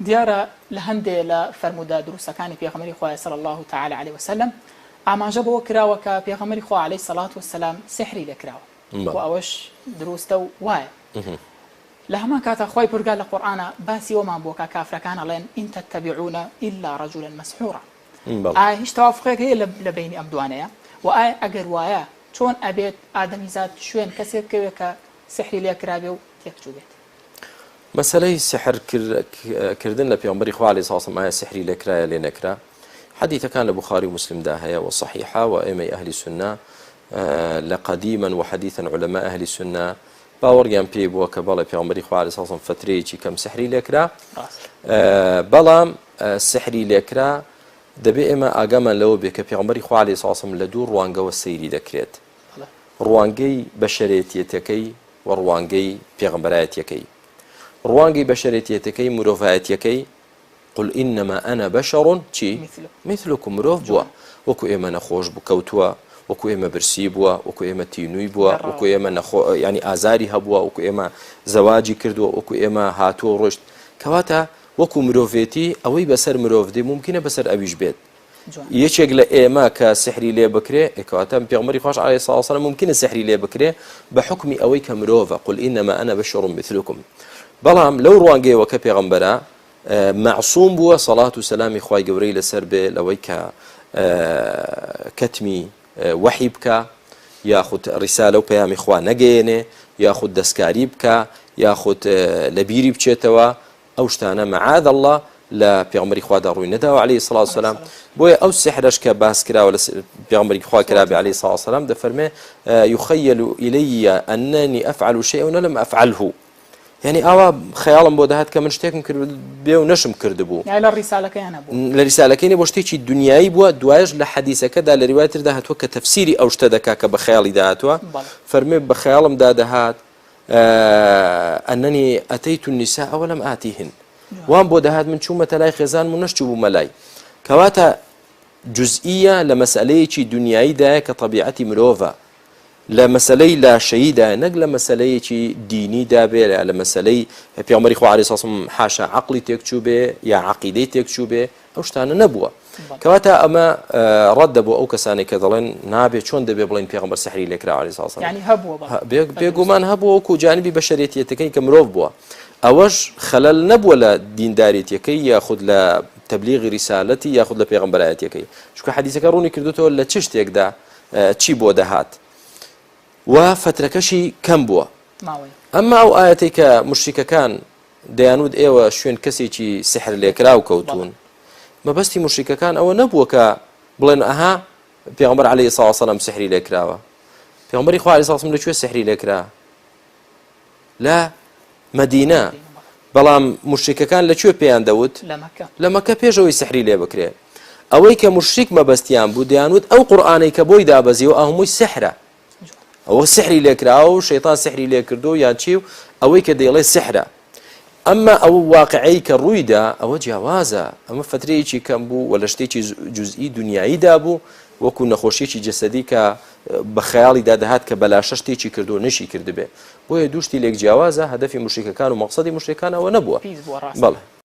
دیارە لە هەندێ لە فەرموودە دروستەکانی پێغەمبەری خوایە صلی اللە تعالی علیە وسلم ئاماژە بەوە کراوە کە پێغەمبەری خوا علیە الصلوة والسلام سحری لێ کراوە و ئەوەش دروستە و وایە. لە هەمان کاتا خوای پەروەردگار لە قورئانا باسی ئەوەمان بۆ کا کافرەکان ئەڵێن ان تتبعون الا رجلا مسحورا ئایا هیچ تەوافقێک هەیە لە بەینی ئەم دوانەیە؟ وە ئایا ئەگەر وایە چۆن ئەبێت ئادەمیزاد شوێن کەسێک بکەوێت کە سحری لێ کرابێ و تێکچووبێت؟ مەسەلەی سحر کردن لە پێغەمبەری خوا علیە سڵام ئایا سحری لێ کرا یا لێ نەکرا حەدیثەکان لە بوخاری و مسلمدا هەیە و صحیحە و ئێمەی ئەهلی سوننە لە قەدیما و حەدیثا علماء ئەهلی سوننە باوەڕیان پێی بووە کە بەڵێ پێغەمبەری خوا علیە سڵام فترەیەکی کەم سحری لێکرا بەڵام سحری لێکرا دەبێ ئێمە ئاگامان لەوە بێ کە پێغەمبەری خوا علیە سڵام لە دوو ڕوانگەوە سەیری دەکرێت ڕوانگەی بەشەرێتیەتەکەی و ڕوانگەی پێغەمبەرایەتیەکەی. ڕوانگەی بەشەرێتیەتەکەی مرۆڤایەتیەکەی، قل انما انا بشر چی؟ مثلکم مرۆڤ بووە وەکو ئێمە نەخۆش بوو کەوتووە وەکو ئێمە برسی بووە وەکو ئێمە تینووی بووە وەکو ئێمە نەخۆ ینی ئازاری هەبووە وەکو ئێمە زەواجی کردووە وەکو ئێمە هاتووە و ڕۆشت کەواتە وەکو مرۆڤێتی ئەوەی بەسەر مرۆڤ دێ ممکنە بەسەر ئەویش بێت یەکێک لە ئێمە کە سحری لێ بکرێ کەواتە پێغەمبەری خواش علیه الصلاة والسلام ممکنە سحری لێ بکرێ بە حکمی ئەوەی کە مرۆڤە قل انما انا بشر مثلكم بەڵام لەو ڕوانگەیەوە کە پێغەمبەرە معصوم بووە سەڵات و سەلامی خوای گەورەی لەسەر بێ لەوەی کە کەتمی وەحی بکە یاخود ڕیسالە و پەیامی خوا نەگەیەنێ یاخود دەستکاری بکە یاخود لە بیری بچێتەوە ئەو شتانە معاذ اللە لە پێغەمبەری خوادا ڕووی نەداوە علیه الصلاة والسلام بۆیە ئەو سحرەش کە باس کراوە لە پێغەمبەری خوا کرابێ علیه الصلاة والسلام دەفەرمێ يخيل إلي أنني أفعل شيئا ولم أفعله یعنی ئاوا خەیاڵم بۆ دەهات کە من شتێکم کرد بێ و نەشم کردبوو لە ڕیسالەکەیان هەبوو لە ریسالەکەی بۆ شتێکی دنیایی بووە دوایش لە حەدیسەکەدا لە ریوایەت تردا هاتووە کە تەفسیری ئەو شتە دەکا کە بە خەیاڵی داهاتووە فەرمێ بە خەیاڵمدا دەهات اننی اتیت النساء ولم آتیهن وام بۆ دەهات من چوومەتە لای خێزانم و نەشچووبوومە لای کەواتە جزئیە لە مەسئلەیەکی دنیاییدایە کە طبیعەتی مرۆڤە لە مەسلەی لاشەییدا نەک لە مەسلەیەکی دینیدا بێ لە مەسلەی پێغەمبەری خوا عەلەیهی سڵام حاشا عەقڵی تێکچوو بێ یا عەقیدەی تێکچوو بێ ئەو شتانە نەبووە کەواتە ئەمە ڕەدە بۆ ئەو کەسانێک کە دەڵێن نابێ چۆن دەبێ بڵێن پێغەمبەر سحری لێکرا عەلەیهی سڵام یعنی هەبووە بێگومان هەبووە وەکو جانبی بەشەرێتیەتەکەی کە مرۆڤ بووە ئەوەش خەلەل نەبووە لە دیندارێتیەکەی یاخود لە تەبلیغی ریسالەتی یاخود لە پێغەمبەرایەتیەکەی چونکە حەدیسەکە ڕوونی کردوتەوە لە چ شتێکدا چی بۆ دەهات و فترەکەشی کەم بووە ئەمما ئەو ئاەتەی کە مشریکەکان دەیانوت ئێوە شوێن کەسێکی سحر لێکراو کەوتوون. مەبەستی موشریکەکان ئەوە نەبووە کە بڵێن ئەها پێغەمبەر عەلەیهی سڵاو وسەلام سحری لێکراوە. پێغەمبەری خوا عەلەیهی سڵاو وسەلام لە کوێ سحری لێکرا؟ لە مەدینە. بەڵام موشریکەکان لە کوێ پێیان دەوت؟ لە مەکە پێش ئەوەی سحری لێ بکرێ. ئەوەی کە موشریک مەبەستیان بوو دەیانوت ئەو قورئانەی کە بۆی دابەزیوە ئەهمووی سحرە. ئەوە سحری لێکراوە و شەیتان سحری لێکردو یان چی و ئەوەی کە دەیڵێ سحرە ئەمما ئەو واقعەی کە ڕوویدا ئەوە جیاوازە ئەمە فترەیەکی کەم بوو و لە شتێکی جزئی دنیاییدا بوو وەکو نەخۆشیێکی جەسەدی کە بە خەیاڵیدا دەهات کە بەلاشە شتێکی کردو نشی کردبێ بۆیە دووشتی لێک جیاوازە هەدەفی مشریکەکان و مەقسەدی مشریکان ئەوە نەبووە بەڵێ.